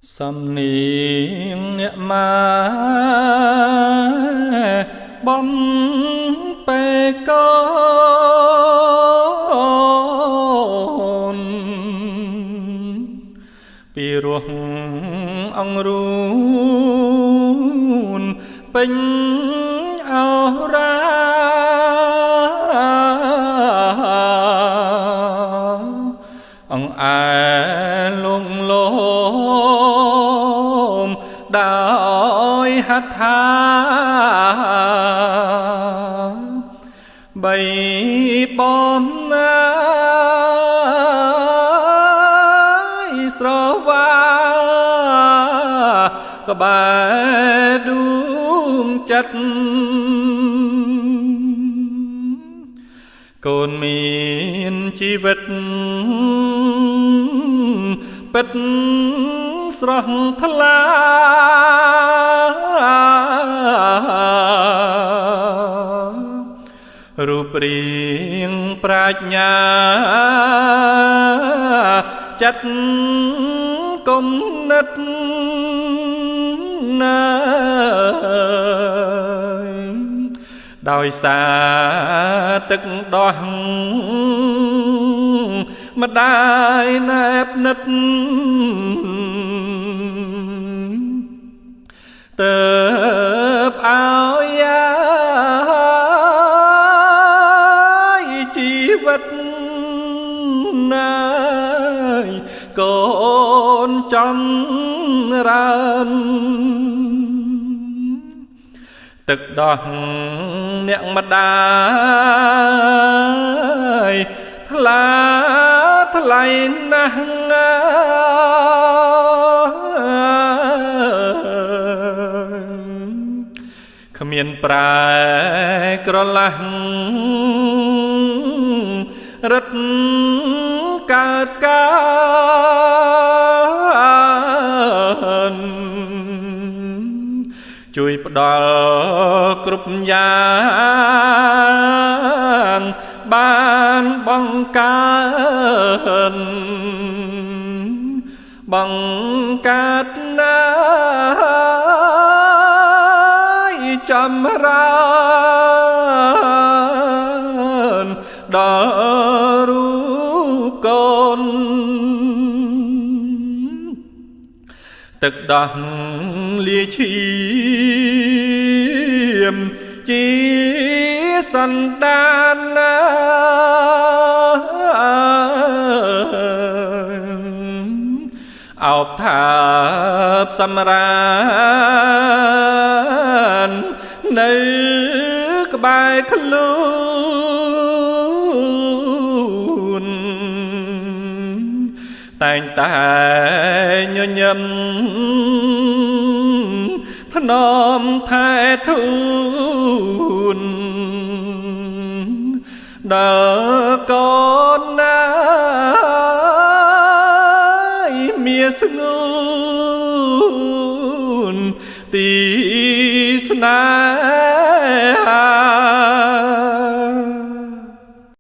សំនាងអ្នកម៉ែបំពេកូនពីរោះអង្រូនពេញអរាអង្អែលងលោមដោយហត្ថាបីបំណាយស្រវាក្បែរដួងចិត្តកូនមានជីវិតពិតស្រស់ថ្លារូបរាងប្រាជ្ញាចិត្តគំនិតណាដោយសារទឹកដោះម្ដាយណែបនិតទៅឲ្យជីវិតណាយកូនចំរើនទឹកដោះអ្នកម្ដាយថ្លាថ្លៃណាស់គ្មានប្រែក្រឡាស់រឹតកើតកើនជួយផ្ដល់គ្រប់យ៉ាងបានបង្កើនបង្កើតណាយចម្រើនដល់រូបកូនទឹកដោះលាឈាមជាសន្តានណាអោបថាបសម្រាននៅក្បែរខ្លួនតែងតែញញឹមថ្នមថែធូនដល់កូនណាយមាស្ងួនទីស្នេហា